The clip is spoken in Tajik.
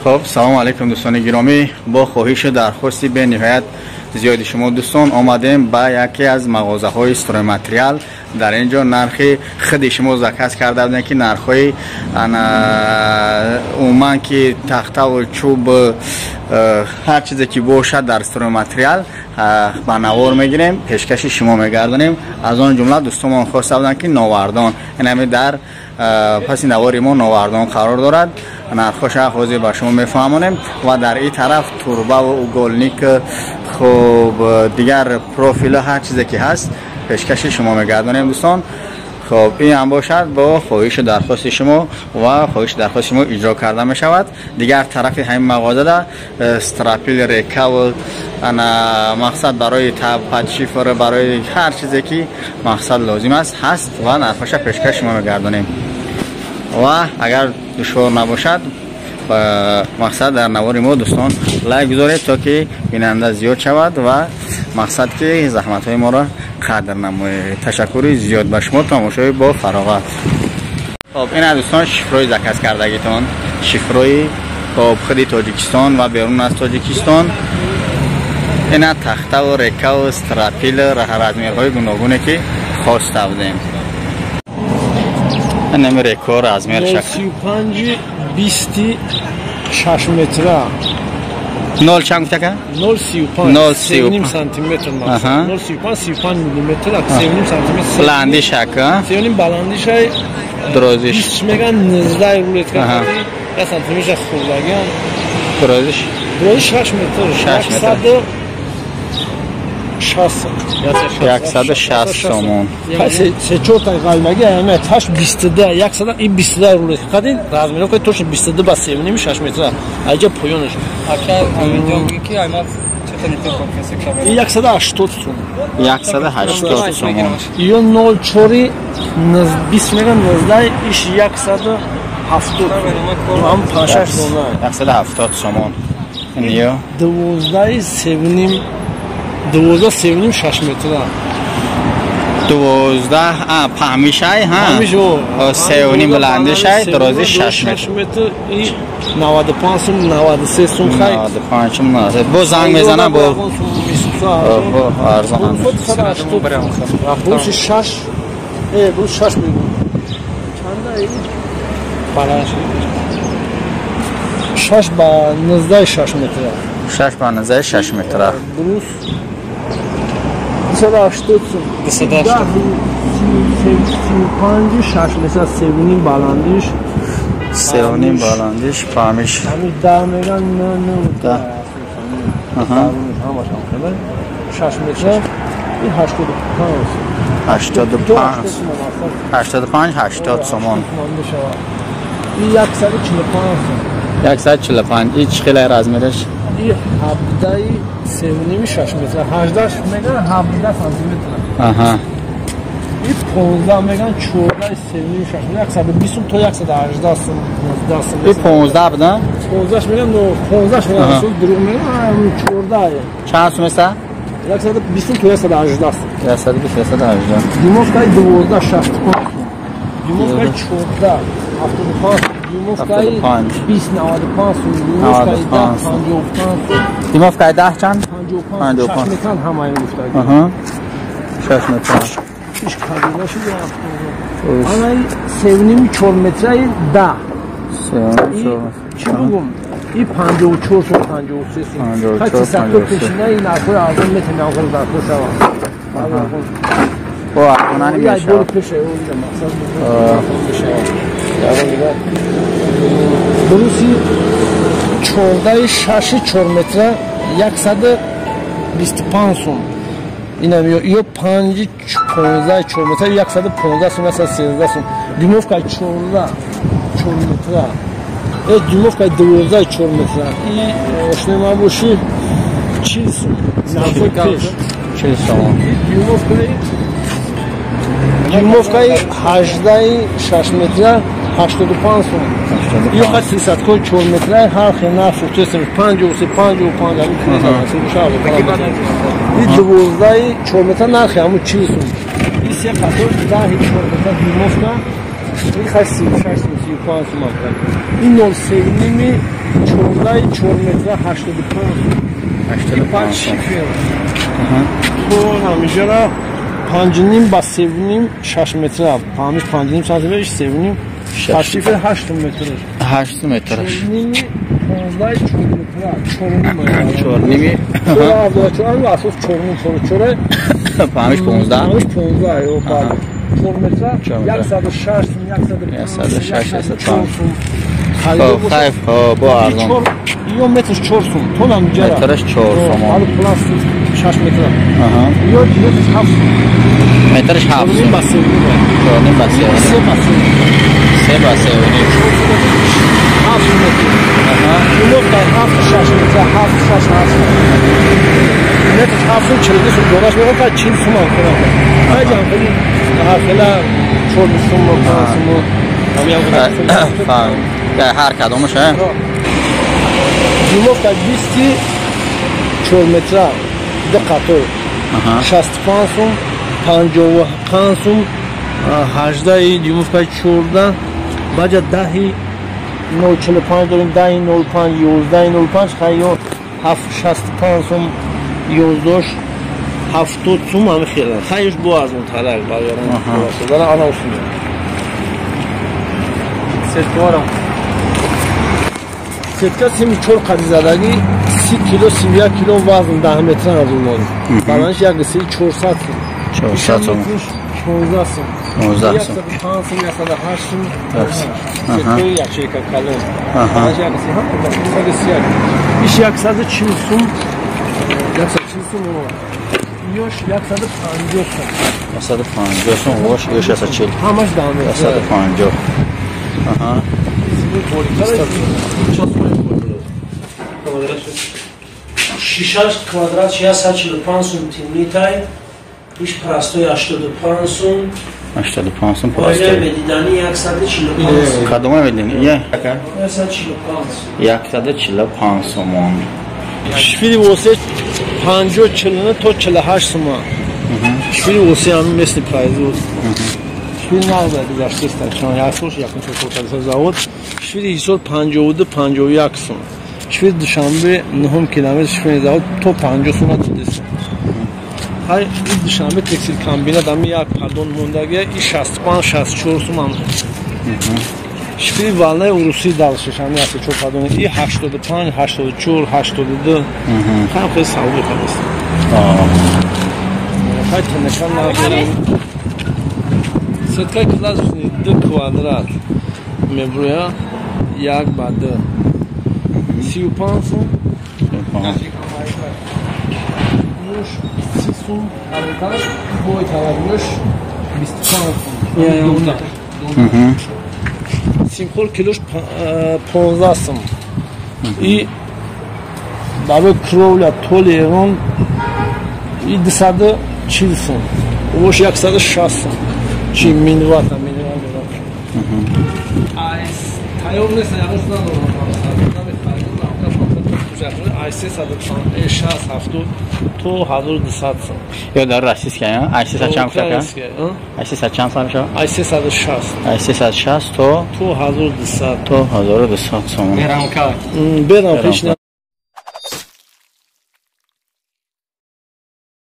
Хуб, салом алейкум дӯстони гиромӣ. Бо хоҳишу дархости бениҳоят зиёди шумо дӯстон омадем ба яке аз мағозаҳои стройматериал. Дар ин ҷо нархи худи шумо заказ карда будем, ки нархҳои умуман ки тахтаву чӯб, ҳар чизе ки бошад дар стройматериал ба навор мегирем, пешкаши шумо мегардонем. Аз он ҷумла дӯстонмон хоста буданд, ки новардон, инами дар паси навори мо новардон қарор дорад. Нархҳоша ҳозир ба шумо мефаҳмонем. Ва дар ин тараф турбаву угольник, хуб, дигар профилу ҳар чизе ки ҳаст пешкаши шумо мегардонем дӯстон. Хуб, ин ҳам бошад бо хоҳишу дархости шумо ва хоҳишу дархости шумо иҷро карда мешавад. Дигар тарафи ҳамин мағозада стропил, рекаву ана мақсад барои подшифр, барои ҳар чизе ки мақсад лозим аст ҳаст ва нархҳоша пешкаши шумо мегардонем. Ва агар душвор набошад, мақсад дар навори мо дӯстон лайк гузоред, то ки бинанда зиёд шавад ва мақсад ки заҳматҳои моро қадр намоед. Ташаккури зиёд ба шумо, тамошои бо фароғат. Хоб, ина дӯстон шифрои заказ кардагитон, шифрои хоб худи Тоҷикистон ва берун аз Тоҷикистон. Ина тахтаву рекаву стропил, размерҳои гуногуне ки хоста будем. Инами реко размер шак 35 26 метра. Нол чанд гуфтака? 0,35 3,5 сантиметр мақсад. 0,35 35 миллиметр, 3,5 сантиметр. Баландишак, 3,5 баландишай, дорозиш. 20 меган 19 рулетка қади, 1 сантиметр хурдаган. Дорозиш? Дорозиш 6 метр. 6 метр. 160. 160 сомон. Се чорта ғалмаги ама таш 22 122 рулетка қади, размеро ки точно 22 ба 3,5 6 метр. Айҷа поёнаш. Ака, видео ки айма 180 сом. 180 сомон. Ё 0,4 20 меган 19 иш 170. Ам 5 сомон. 170 сомон. Ё 12 3,5 12 3,5 6 метр. 12 паҳмишай, ҳа? 3,5 баландишай, дорози 6 метр. И 95 сум, 93 сум хай. 95 сум, 93. Бо занг мезана, бо арзон. Буси 6, бус 6 мегӯ. Чанда и? Баланд. 6 ба 19 6 метр. 6 ба 19 6 метр. Брус 280 сум. 280. 35 6 метр, 3,5 баландиш. 3,5 баландиш, паҳмиш. Ҳамин 10 меган 9 9. Аҳа. Ҳамаш ҳам хеле. 6 метр. Ин 85. 85. 85 80 сомон. Ин 145 сум. 145. Ин чӣ хеле размераш? И 17 3,5 6 метр. 18 меган 17 сантиметр. Аҳа. И 15 меган 14 3,5 6 метр. 120 сум то 118 сум, 19 сум. И 15 буда? 15 меган, 15 меган сум, дурӯғ меган 14. Чанд сум аст? 120 сум то 118 сум. 120 118. Дюймовкаи 12 65 сум. Дюймовкаи 14 75 сум. Дюймовкаи 20 95 сум. Дюймовкаи 10 55 сум. Дюймовкаи 10 чанд? 55. 6 метр ҳамаи гуфтаги. Аҳа. 6 метр. Иш кадина шуд. Анаи 3,5 4 метраи 10. 3,5 чӣ бугум? И 54 сум, 53 сум. Хай сахто пешина ин нархҳои арзон метавонам хел нархҳо шаванд. Бо арзонани мешавад. Пеша мақсад мешавад. Бруси 14 6 4 метра 125 сум. Инам ё 5 15 4 метра 115 сум, 113 сум. Дюймовка 14 4 метра. Дюймовка 12 4 метра. И ошнои ман боши 40 сум. Нархҳои пеш. 40 сом. Дюймовкаи 18 6 метра 85 сум. Ё хат 300 4 метра ҳар хел нарх шуд. 53 55 ҳамин чиз. И 12 4 метра нархи ҳамун 40 сум. И се қатор 10 4 метра дюймовка. И хай 36 сум, 35 сум. Ин 0,3 14 4 метра 85 сум. 85 сум. То ҳамиҷара 5.5 ба 3.5 6 метра. 5 5.5 сантиметр 3.5 8 8 метр. 8 метр. 15 4 метра. 4.5. 4.5. 4 асос 4.5 4 5 15. 15 ё баъд 4 метра 106 106 105. Хайф, бо арзон. Ё метрш 4 сум, то намҷара. Метрш 4 сум. Ҳали пластик 6 метра. Ё метрш 7 сум. Метрш 7 сум. 4.5 ба 3. 4.5 ба 3. 3 ба 3. 3 ба 3. 7 метр. Ино дар 7 6 метра 7 6 7. Метрш 7 сум 42 сум донаш мегӯяд, 40 сум ҳам хӯрам. Ай ҷан хеле ҳар хела 4 сум 5 сум. Фаҳм. Ҳар кадомаш, а? Дюймовка 24 метра, ду қатор. 65 сум, 55 сум, 18 дюймовка 14, баъд 10 0.45 дорем, 10.05, 11.05, хай ё 65 сум, 11 70 сум ҳами хелан. Хайш бо арзонтарак барои ана усум. Сеткарам. Сетка 74 қади задагӣ 30 кило 31 кило вазн 10 метра аз он дорем. Баланш як 400 сум. 400 сум. 16 сум. 16 сум. 105 сум, 108 сум. Сеткаи ячейка калон. Баланш як 131. Иш 140 сум. 140 сум. Ёш 150 сум. 150 сум, вош ёш 140. Ҳамаш 10 метр. 150. Шишаш квадрат 145 сум тимнитай, иш простой 85 сум. 85 сум простой. Медидани 145 сум. Кадома медидани? Я. 145. 145 сум. Шифири восе 50 49 то 48 сум. Шифири восе ҳамин местный производство. Шифири нағз гузаштаст, чун як сол якум сол кор завод. Шифири ҳисор 52 51 сум. Шифири Душанбе 9 километр шифири завод то 50 сум дидест. Ҳай Душанбе текстил комбинат ҳами як пардон мондагия и 65 64 сум ҳам. Шифири валнаи урусӣ далшиш ҳами аст 4 пардон и 85 84 82. Ҳам хеле савдо кардааст. Хай тонешан надорем. Сетка классни 2 квадрат меброя 1 ба 2. 35 сум. Нуш 30 сум, аркаш бой талабнуш 25 сум. Симкор килош 15 сум. И барои кровля толи Эрон и 240 сум. Ош 160 сум. Чи минвата минерал дорад. Айс тайёр нест, ягон надорам. Ай 360 70 то 1200 сум. Ё дар российская, ай 300 чанд шака? Ай 300 чанд сум шава? Ай 360. Ай 360 то 1200. То 1200 сум. Берамка. Берам пеш.